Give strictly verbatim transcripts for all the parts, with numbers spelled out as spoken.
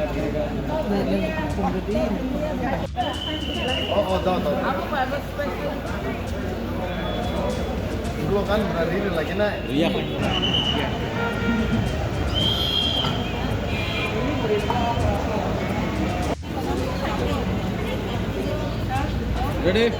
Oh, oh, daw, daw. Ulo kan, riri lagi na. Iya. Ready?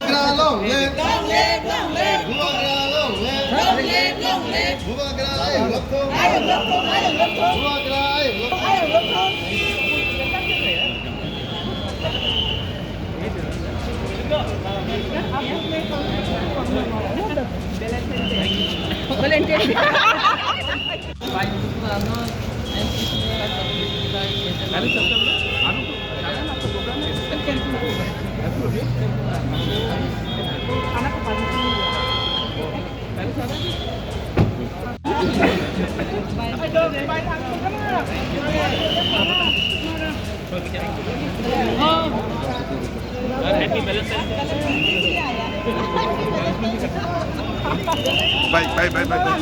Bubagra long live! Long live, long live! Bubagra long live! Long live, long live! Bubagra ayuk lokthung! Ayuk lokthung, ayuk lokthung! Bubagra ayuk lokthung! Ayuk lokthung! Bye, bye, bye, bye, bye.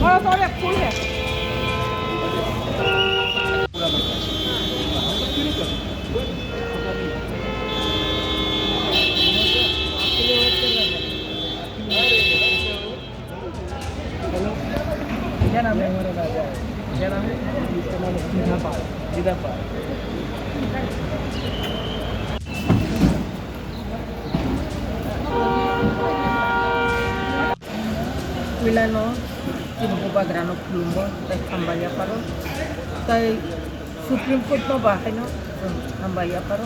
थोड़ा सा और फूल है। क्या नाम है? क्या नाम है? इसका नाम है सीधा पार, सीधा पार। Puilano chini bubagrano khulumbo tei hambai yapharo tei Supreme Court no ba haino chwng hambai yapharo.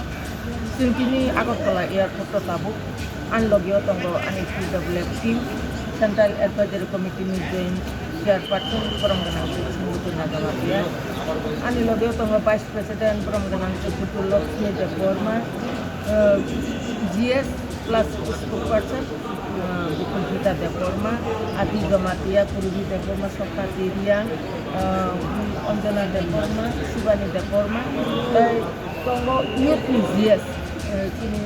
Chwng tini Agartala airport o tabuk ani logio tongo ani T W F team, Central Advisory Committee ni joint chairperson borom gwnang Singh Nagamatiya. Ani logio tongo Vice President borom gwnang Putul Lakshmi Debbarma, uh, G S plus spokesperson, uh, Bukul Gita Debbarma, Adi Jamatia, Purbi Debbarma, Sokha Tiriang, uh, Anjana Debbarma, Shivani Debbarma, tei tongo youth ni G S, uh, chini,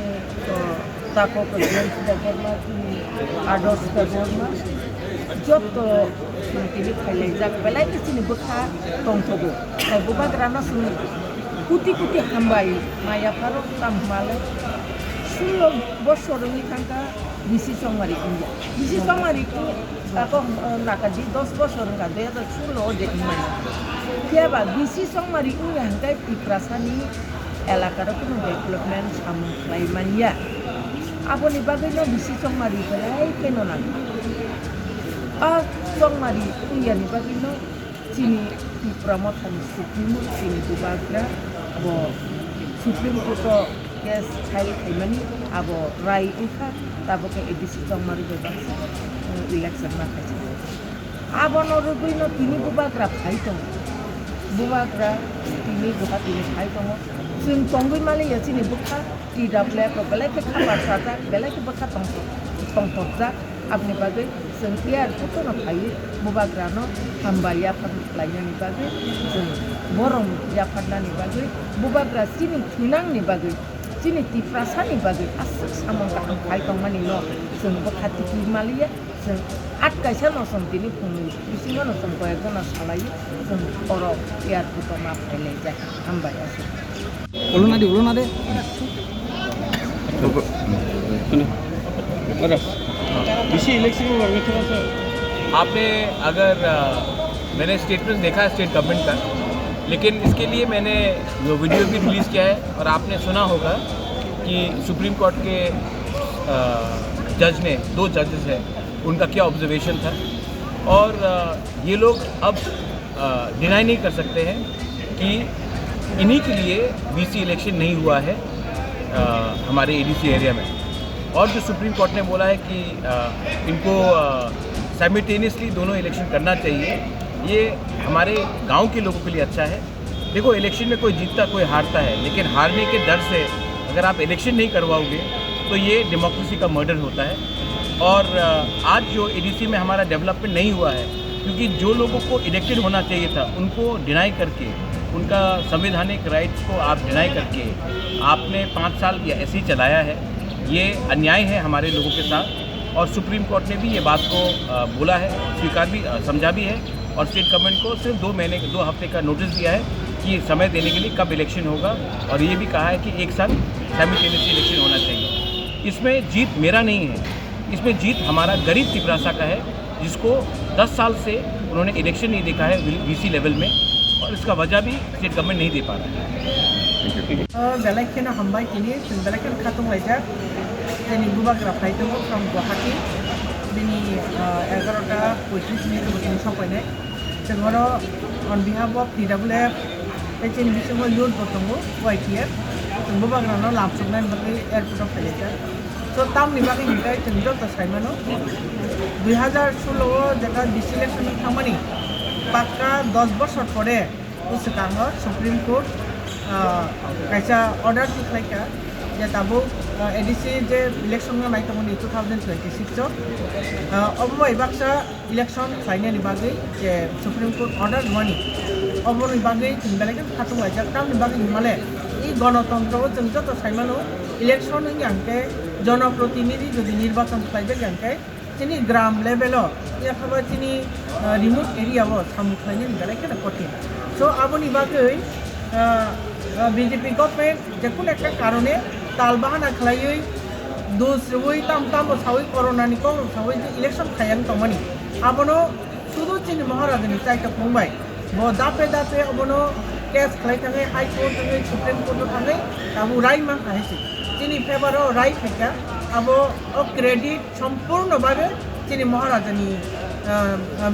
uh, Tako James Debbarma, chini Adarsh Debbarma, joto chwng tini phailaijak, belai khe chini bwkha tongthogo. Hai bubagrano chwng kuti kuti hambai ma yapharo, tamo hwnba le sulo bosor wngwi thangkha bisi chongmari wngya. Bisi chongmari wngya, tako, eh, nakadi dos bosor wngkha, dui hazar sulo o je wngmani. Phiya ba bisi chongmari wngya hwnkhe Tiprasani elakaro kunu development samung khlai manya. Aboni bagwino bisi chongmari belai kheno nang. A chongmari wngya ni bagwino chini Tipra Mothani Supreme, chini bubagra bo Supreme Court o case file khaimani abo rai wngkha, tabuk khe A D C chongmari bai baksa, eh, election ma khaijak. Abono rwgwino tini bubagra phai tongo. Bubagra tini Guwahati ni phai tongo. Chwng tongwi maliya chini bwkha T W F rok belai khe khapar sajak, belai khe bwkha tongthok-, tongthokjak. Aboni bagwi chwng airport no phaiwi bubagrano hambai yaphar khlainani bagwi chwng borom yapharnani bagwi bubagra chini thwinangni bagwi chini Tiprasani bagwi aswk samung kaham khai tongmani no chwng bwkha tiki maliya. Chwng at kaisa no chwng tini phung bisingo no chwng koyek jona salai chwng oro airport o ma phailaijak. Hambai aswk. Ulo na di, ulo na de. Ora. इसी इलेक्शन में थोड़ा सा आपने अगर, अ, मैंने स्टेटमेंट देखा है state government का, लेकिन इसके लिए मैंने जो वीडियो भी रिलीज किया है और आपने सुना होगा कि सुप्रीम कोर्ट के, अ, जज ने, दो जजेस हैं, उनका क्या ऑब्जर्वेशन था। और, अ, ये लोग अब डिनाई नहीं कर सकते हैं कि इन्हीं के लिए बीसी इलेक्शन नहीं हुआ है अ, हमारे एडीसी एरिया में। और जो सुप्रीम कोर्ट ने बोला है कि अ, इनको साइमल्टेनियसली दोनों इलेक्शन करना चाहिए, ये हमारे गांव के लोगों के लिए अच्छा है। देखो, इलेक्शन में कोई जीतता, कोई हारता है, लेकिन हारने के डर से अगर आप इलेक्शन नहीं करवाओगे तो ये डेमोक्रेसी का मर्डर होता है। और अ, आज जो एडीसी में हमारा डेवलपमेंट नहीं हुआ है, क्योंकि जो लोगों को इलेक्टेड होना चाहिए था, उनको डिनाई करके, उनका संवैधानिक राइट्स को आप डिनाई करके आपने पाँच साल ये ऐसे ही चलाया है। ये अन्याय है हमारे लोगों के साथ। और सुप्रीम कोर्ट ने भी ये बात को अ, बोला है, स्वीकार भी, अ, समझा भी है। और स्टेट गवर्नमेंट को सिर्फ दो महीने, दो हफ्ते का नोटिस दिया है कि समय देने के लिए कब इलेक्शन होगा। और ये भी कहा है कि एक साथ साइमल्टेनियसली इलेक्शन होना चाहिए। इसमें जीत मेरा नहीं है, इसमें जीत हमारा गरीब तिपरासा का है, जिसको दस साल से उन्होंने इलेक्शन नहीं देखा है बीसी लेवल में, और इसका वजह भी स्टेट गवर्नमेंट नहीं दे पा रहा है। Belai kheno hambai tini, chwng belai kheno khatung laijak. Tini bubagra phai tongo from Guwahati. Bini egarota poitris minute bo tini sokpainai. Chwng oro on behalf of T W F tei chini bisingo youth bo tongo, Y T F. Chwng bubagrano lamsoknani bagwi airport o phailaijak. So tamni bagwi hinkhe chwng joto saimano, dui hazar solo o jeta B C election wng thangmani pakka dos bosor pore bwswkango Supreme Court kaisa order tikhlaikha je tabuk A D C je election no nai tongmani two thousand twenty six o, obo bai baksa election khlainani bagwi je Supreme Court order rwmani, oboni bagwi chwng belai khe khatung laijak. Tamni bagwi hinmale i gonotontro o chwng joto saimano, election wngya hwnkhe jonoprotinidhi jodi nirbachon khlaijak ya hwnkhe chini gram level o, yakha ba chini remote area o samung khlainani belai kheno kothin. So aboni bagwi B J P government je kunu ekta karone tal bahana khlaiwi, dus rwui, tam tamo saui, corona ni kok rok saui je election khaiyang tongmani, abono sudu chini Maharajani chaitokmung bai bo dape dape obono case khlai thangwi High Court thangwi Supreme Court o thangwi tabuk rai mankha hai se. Chini favour o rai phaikha, abo o credit sompurno bhabe chini Maharajani,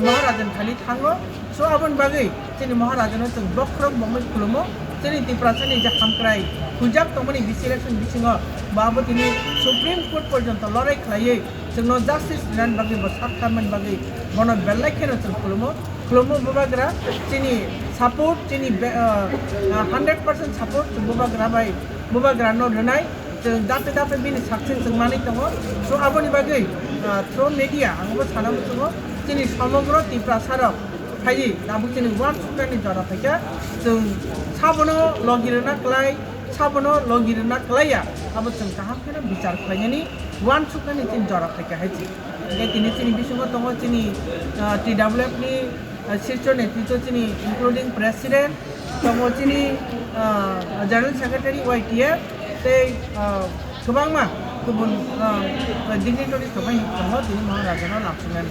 Maharajani thani thango. So aboni bagwi chini Maharajano chwng bokhorok bongwi khulumo. Chini Tiprasani je hamkrai huijak tongmani B C election bisingo bo abo tini Supreme Court porjonto lorai khlaiwi chwngno justice rinani bagwi bo sak kharmani bagwi bono belai kheno chwng khulumo. Khulumo bubagra chini support, chini hundred percent support chwng bubagra bai, bubagrano rwnai. Chwng dape dape bini sakching chwng manwi tongo. So aboni bagwi through media ang bo sana muchungo, chini somogro Tiprasarok phaiwi tabuk chini uansuknani jora phaikha. Chwng sabono logi rwna klai, sabono logi rwna klaiya, abo chwng kaham kheno bichar khlainani uansuknani chini jora phaikha hai se. Hingke tini chini bisingo tongo chini T W F ni sircho netritwo chini including president, tongo chini General Secretary Y T F tei kwbangma kubun dignitaries rok bai tongo tini Maharajano lamsoknai.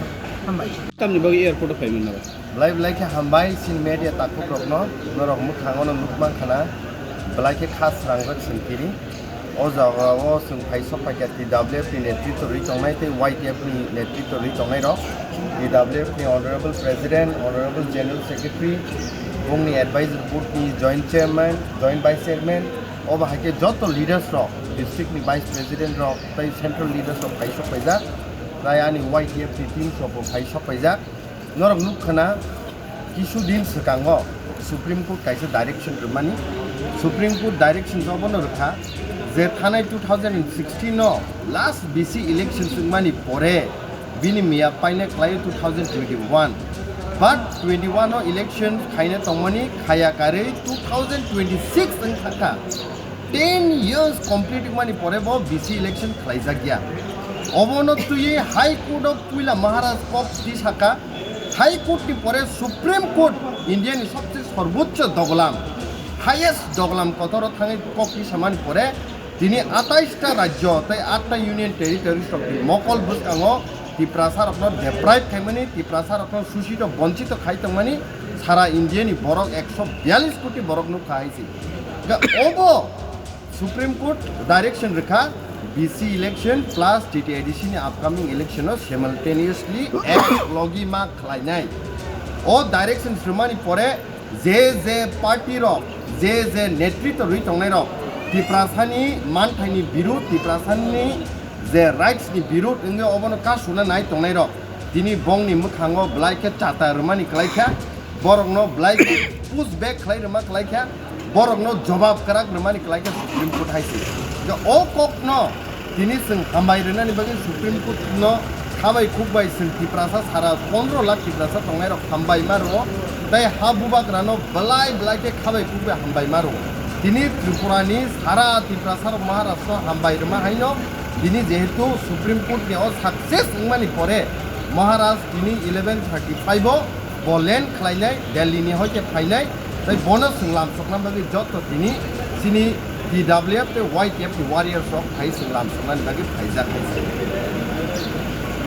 Hambai. Tamni bagwi airport o phaimani nabo. Belai belai khe hambai chini media takhuk rokno, norok mwkhango no nukmankha na belai khe kha srangjak chwng tini. O jaga o chwng phai sok phaikha T W F ni netritwo rwi tongnai tei Y T F ni netritwo rwi tongnai rok, T W F ni Honorable President, Honorable General Secretary, bongni Advisor Board ni Joint Chairman, Joint Vice Chairman, obo hai khe joto leaders rok, district ni Vice President rok tei central leaders rok phai sok phaijak, tei ani Y T F ni team rok bo phai sok phaijak. Norok nukkhana kisu din swkango Supreme Court kaisa direction rwmani. Supreme Court direction obono rwkha je thanai two thousand sixteen no last B C election swngmani pore bini miya paina khlai two thousand twenty-one. But twenty-one no election khaina tongmani khaya karwi two thousand twenty-six wng thangkha. Ten years complete wngmani pore bo B C election khlaijak ya. Obono twiwi High Court o puila Maharaj kok twi saka, High Court ni pore Supreme Court, India ni sobse sorbochcho doglam, highest doglam kotor o thangwi kok twi samani pore tini atais ta rajyo tei aat ta union territories rok ni mokol bwskango Tiprasa rokno deprive khaimani, Tiprasa rokno suchito bonchito khai tongmani sara India ni borok ekso biyalish koti borok nukha hai se. Ga obo Supreme Court direction rwkha B C election plus T T A D C ni upcoming election o simultaneously ek logi ma khlainai. O direction rwmani pore je je party rok, je je netritw rwi tongnai rok, Tiprasani manthaini birut, Tiprasani je rights ni birut wngwi obono kasuna nai tongnai rok, tini bongni mwkhango belai khe chata rwmani kwlai kha, borokno belai khe push back khlai rwma kwlai kha, borokno jobab kwrak rwmani kwlai khe Supreme Court hai se. Je o kokno tini chwng hambai rwnani bagwi Supreme Court no khabai khukbai chwng Tiprasa sara pondro lakh Tiprasa tongnai rok hambai ma rwo, tei ha bubagra no belai belai khe khabai khukbai hambai ma rwo. Tini Tripura ni sara Tiprasa rok Maharashtra hambai rwma haino tini jehetu Supreme Court ni o success wngmani pore Maharaj tini eleven thirty five o bo land khlainai, Delhi ni hoite phainai, tei bono chwng lamsokna bagwi joto tini chini T W F tei Y T F ni warriors rok phai chwng lamsoknani bagwi phaijak hai se.